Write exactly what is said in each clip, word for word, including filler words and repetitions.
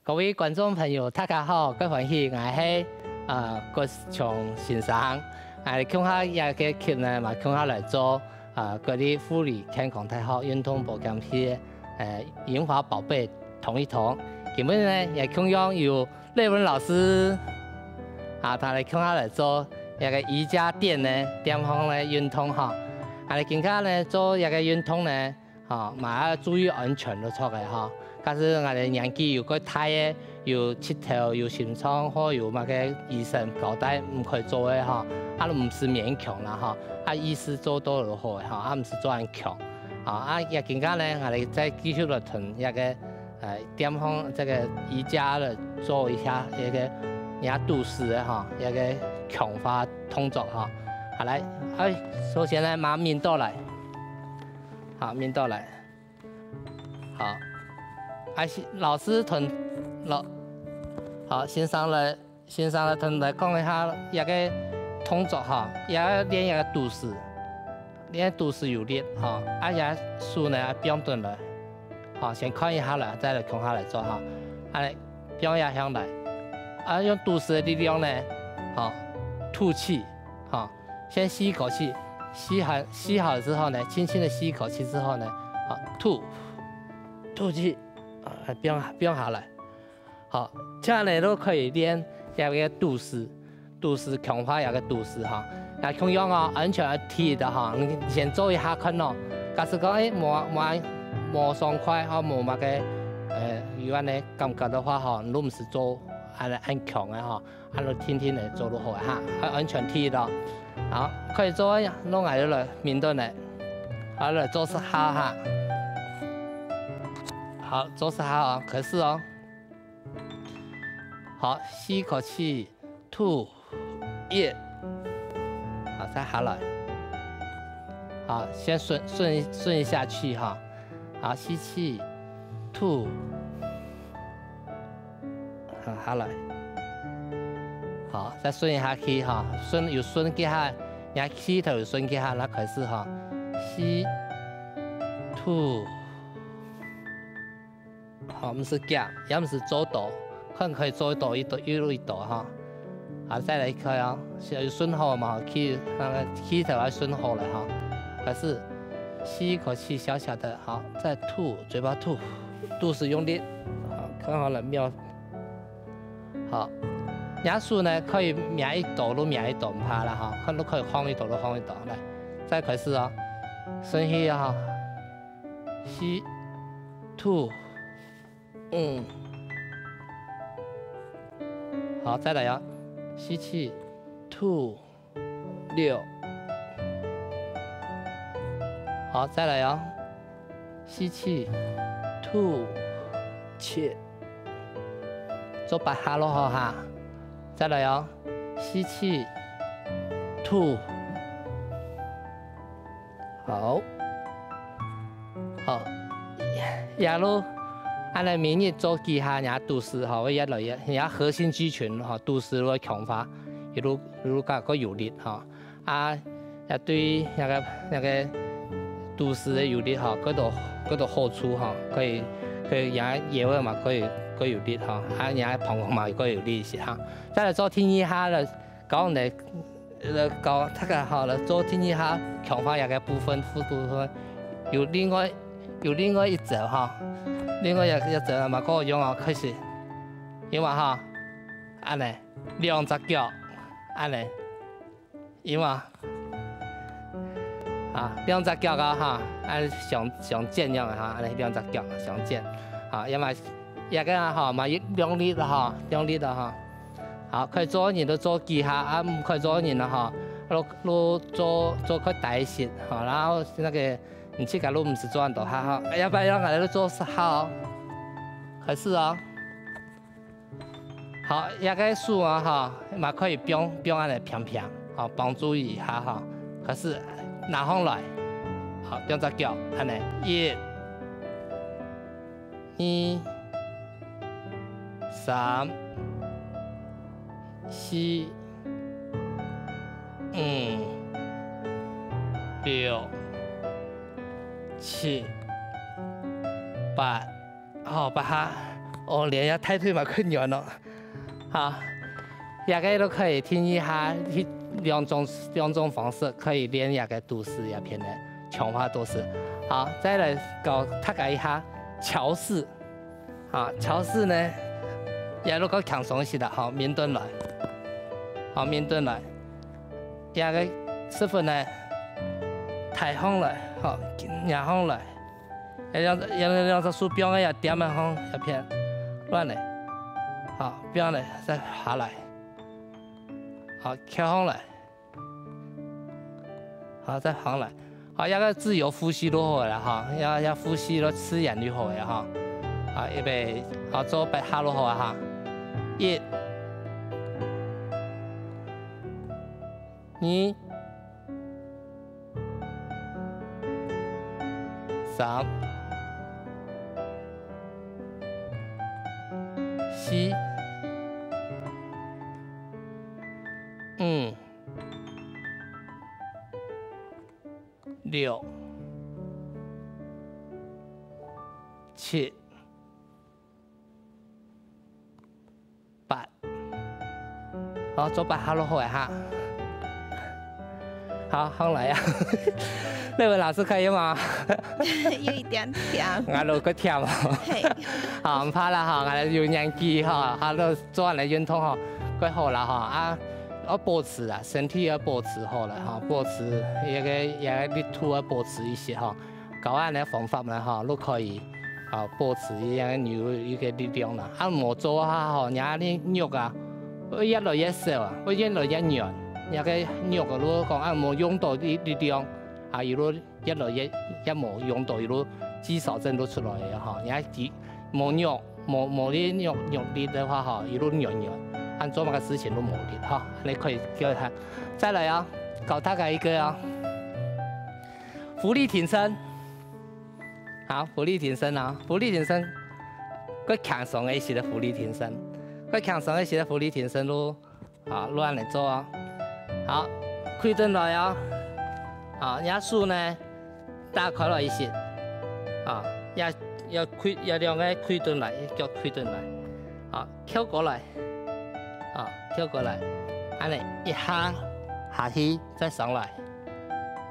各位觀眾朋友，大家好，𠊎歡喜，𠊎係，呃，郭松松先生。𠊎共下這個劇呢，嘛共下來做，呃，國立婦女健康大學運動保健系个，呃，銀髮寶貝同一同。今晡日呢，也共樣有瑞文老師，啊，佢來共下來做這個瑜伽墊呢，點項个運動吼。啊，今下呢，做這個運動呢， 吼，嘛愛注意安全就著个吼。假使𠊎兜年紀有較大个，有膝頭、有心臟，或有麼个醫生交代毋可以做个吼，啊，毋使勉強啦吼，啊，意思做到就好个吼，啊，毋使做恁強。吼，啊，也今下呢，𠊎兜再繼續來同這個，呃，點項這個瑜伽來做一下這個若肚屎个吼，這個強化動作吼。好，來，哎，首先呢，慢慢倒來。 好，面倒來。好，啊，先，老師同，老，好，先生來，先生來同來講一下這個動作吼，也愛練這個肚屎，練肚屎有力吼，啊，這手呢，放轉來，好，先看一下來，再來共下來做吼，啊，放一下向來，啊，用肚屎个力量呢，好，吐氣，好， 先吸一口氣，吸好，吸好之後呢，輕輕地吸一口氣之後呢，好，吐，吐氣，啊，放，放下來。好，這樣呢，都可以練這個肚屎，肚屎，強化這個肚屎哈。那共樣哦，安全个第一个哈，你先做一下看咯。假使講，誒，無，無，無爽快，吼，無麼个，呃，有恁呢感覺个話，吼，你都毋使做恁呢恁強个，吼。 啊，你定定仔做就好哈，愛安全第一咯。好，可以做，弄來就來，明頓仔，好，來做十下哈。好，做十下哦，開始哦。好，吸口氣，吐，一。好，再下來。好，先順，順，順下去哈。好，吸氣，吐， 好，下來。好，再順下去哈，順，有順幾下，若氣頭有順幾下，那開始哈。吸，吐。好，毋使驚，也毋使做到，看可以做到一到，一路一到哈。好，再來一個哦，是有順好嘛，氣，那個氣頭要順好了哈。開始，吸一口氣，小小的，好，再吐，嘴巴吐，肚屎用力，好，看好了沒有？ 好，若手呢可以摸一到就摸一到，毋怕啦哈，看都可以放一到就放一到，來，再開始哦，順序哈，吸，吐，嗯，好，再來哦，吸氣，吐， 六。好，再來哦，吸氣，吐，七。做八下咯吼哈，再來哦，吸氣，吐。好，好，也就恁呢每日做幾下，若肚屎吼會越來越，若核心肌群吼，肚屎會強化，一路，一路較，較有力吼。 啊，也對該個，該個肚屎个有力吼，較多，較多好處吼，可以，可以讓腰仔嘛，可以，可以有力吼，啊，讓膀胱嘛，可以有力一些哈。再來做第二下了，教你，呃，教大家吼，來做第二下強化這個部分，副部分，有另外，有另外一招哈，另外一，一招嘛，可以用哦，開始，有嘛哈，恁呢，兩隻腳，恁呢。 有無？啊，兩隻腳啊，哈，啊，相，相肩樣啊，哈，恁呢兩隻腳相肩，啊，也嘛，這個啊，哈，嘛，用力了哈，用力了哈。好，可以做个人就做幾下，啊，毋可以做个人了哈，就，就做，做較大一些，哈，然後那個，你自家就毋使做恁多下哈，要不然讓𠊎來做十下哦。開始哦。 好，這個手啊，哈，嘛可以放，放恁呢平平，好，幫助一下哈。開始拿䟘來，好，兩隻腳，恁呢，一、二、三、四、五、六、七、八，好，八下，哦，連這大腿嘛較軟咯。好，這个都可以定義下，兩種兩種方式可以練這个肚屎這片个強化肚屎。好，再來教大家一下橋式。 啊，橋式呢，也如果輕鬆一些啦，好，面轉來，好，面轉來，這个屎朏呢，抬䟘來，好，擎䟘來，這兩這兩隻手放个也點个䟘，這片，亂个，好，放个，再下來，好，翹䟘來。 好，再䟘來。好，這个自由呼吸就好了哈，這這呼吸就自然就好了哈。啊，預備，好，做八下就好啊哈。一、二、三、四、五、 六、七、八。好，做八下就好个哈。好，䟘來啊。那位老師可以嗎？有一點甜。𠊎都較甜哦。嘿。好，毋怕啦哈，𠊎有年紀哈，哈，都做恁樣運動哈，較好啦哈。啊，要保持啊，身體要保持好了哈，保持一个一个力度要保持一些哈。 教恁个方法呢，吼，就可以，啊，保持一个有一个力量啦。啊，無做下吼，若个肉啊，會越來越少啊，會越來越軟。若个肉啊，如果講啊，無用到力力量，啊，佢就越來越越無用到，佢就肌少症就出來个吼。若个肌無肉，無無力肉肉力个話吼，佢就軟軟，恁做麼个事情都無力吼。恁樣可以叫佢。再來啊，教大家一个啊。 伏地挺身。好，伏地挺身啊，伏地挺身，較輕鬆个一些个伏地挺身，較輕鬆个一些个伏地挺身咯。啊，亂來做啊。好，跪等來啊。啊，若手呢，打開來一些。啊，也也跪，也兩个跪等來，一腳跪等來。啊，翹過來。啊，翹過來。恁樣一下下去，再上來。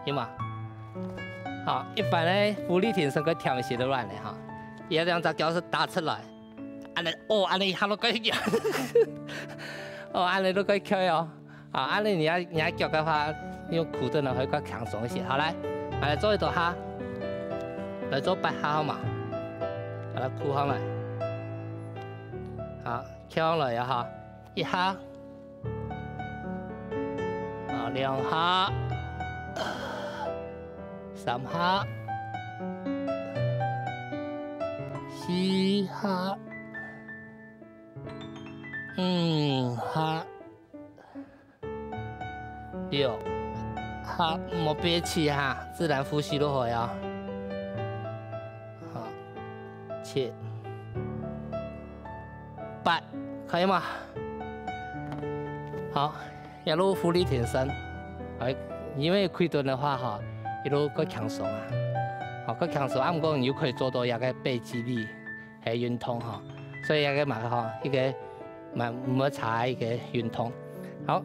有無？好，一般个伏地挺身个跳起來个話呢，哈，佢兩隻腳係打出來，恁樣，哦，恁樣一下都可以跳，哦，恁樣都可以跳哦。啊，恁樣你愛你愛腳个話，用跍等來會較輕鬆一些。好，來，來做一到下，來做八下好無？好，來跍上來，好，翹上來啊哈，一下。 啊，兩下，三下，四下，五下，六下，莫憋氣哈，自然呼吸就好啊。好，七、八，可以嗎？好。 也就伏地挺身。哎，因為跪等个話吼，佢就較輕鬆啊。吼，較輕鬆，啊，毋過你又可以做到一个背肌力个運動吼，所以這个嘛吼，一个蠻毋會差个一个運動。好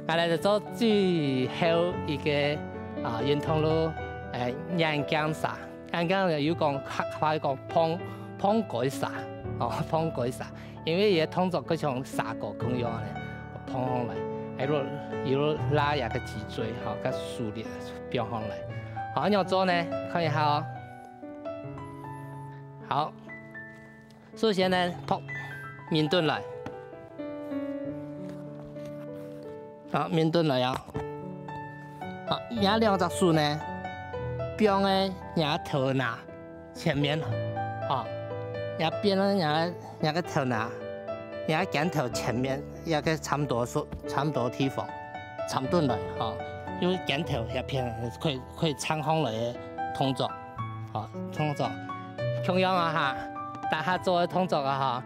，𠊎來就做最後一个啊運動咯，誒，眼鏡蛇。 眼鏡有講客話講碰碰改蛇，哦，碰改蛇，因為佢个動作佢像蛇哥共樣呢，碰碰來，一路一路拉佢个脊椎，吼，个手力放上來。好，仰做呢？看一下哦。好，首先呢，拍面轉來。 好，面轉來啊。好，這兩隻手呢，放在若頭那前面，好，這邊呢，若若个頭那，若个肩頭前面，這个差毋多數差毋多地方，站轉來，好，因為肩頭這片可以可以撐上來个動作，好，動作，共樣啊哈，大家做个動作啊哈，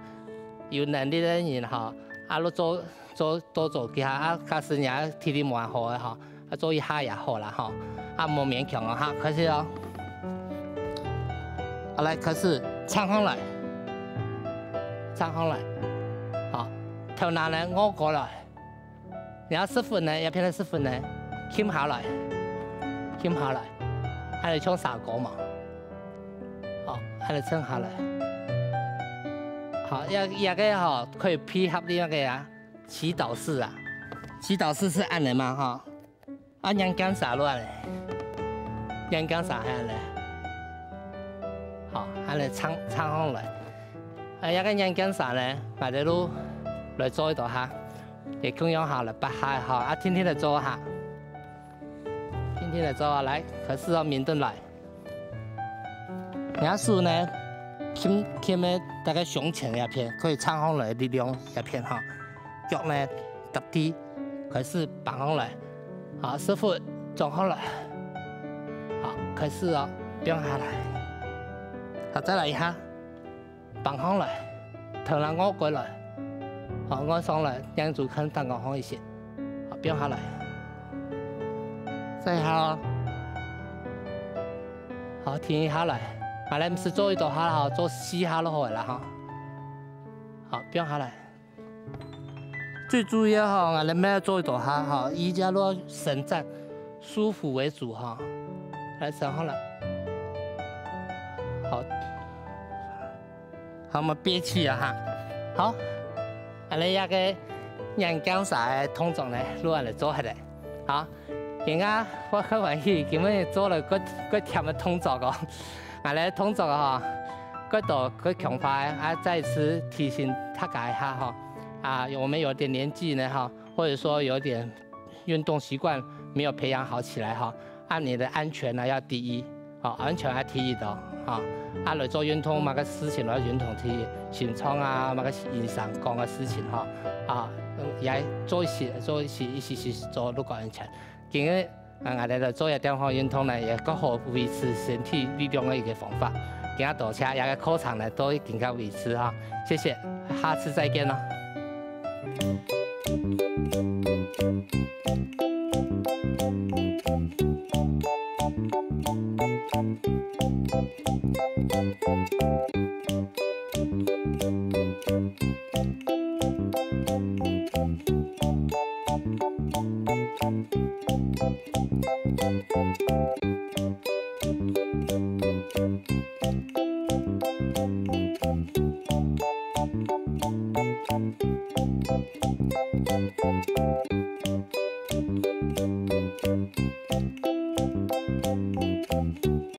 有能力个人哈，啊，都做 做多做幾下，啊，假使若體力無恁好个吼，啊，做一下也好啦吼，啊，莫勉強哦哈，開始哦。好，來，開始，撐䟘來，撐䟘來。好，頭那呢，臥過來。然後屎朏呢，這片个屎朏呢，撳下來，撳下來。恁樣像蛇哥嘛。好，恁樣撐下來。好，這，這个吼，可以配合另外一个啊，祈禱式啊。祈禱式係恁樣嘛，吼。 啊，眼鏡蛇落來，眼鏡蛇係恁樣。好，恁樣撐，撐䟘來。啊，這个眼鏡蛇呢，𠊎兜就來做一到下，也共樣下來，八下吼，啊，定定來做下，定定來做下，來，開始哦，面對來。 若手呢，撳，撳个大概胸前這片，可以撐䟘來力量這片哈。腳呢，踏地，開始放䟘來。好，屎朏，轉䟘來。好，開始哦，放下來。好，再來一下，放䟘來，頭那臥過來。好，臥上來，眼珠看頂高䟘一些。好，放下來。再一下哦。 好，停一下來，𠊎兜毋使做一到下啦吼，做四下就好了啦吼。好，放下來。最主要吼，𠊎兜毋愛做一到下吼，以這落伸展舒服為主吼。來，伸好了。好， 好，𠊎兜憋氣啊哈。好，恁樣這个眼鏡蛇个動作呢，就恁樣做忒了。好，今下𠊎較歡喜，今晡日做了較，較忝个動作哦。𠊎兜動作吼，較多較強化个，啊，再次提醒大家一下吼，啊，我們有點年紀呢哈，或者說有點 運動習慣沒有培養好起來哈，啊，你的安全呢要第一，好，安全要第一的哦，哈，啊，來做運動麼个事情來運動第一，心臟啊，麼个影響講个事情哈，啊，嗯，也做一些，做一些，一些，一些做，如果安全，今日，啊，𠊎兜來做一點吼運動呢，也較好維持身體力量个一個方法。今日多謝，這个課程呢，都已經到為止哈，謝謝，下次再見咯。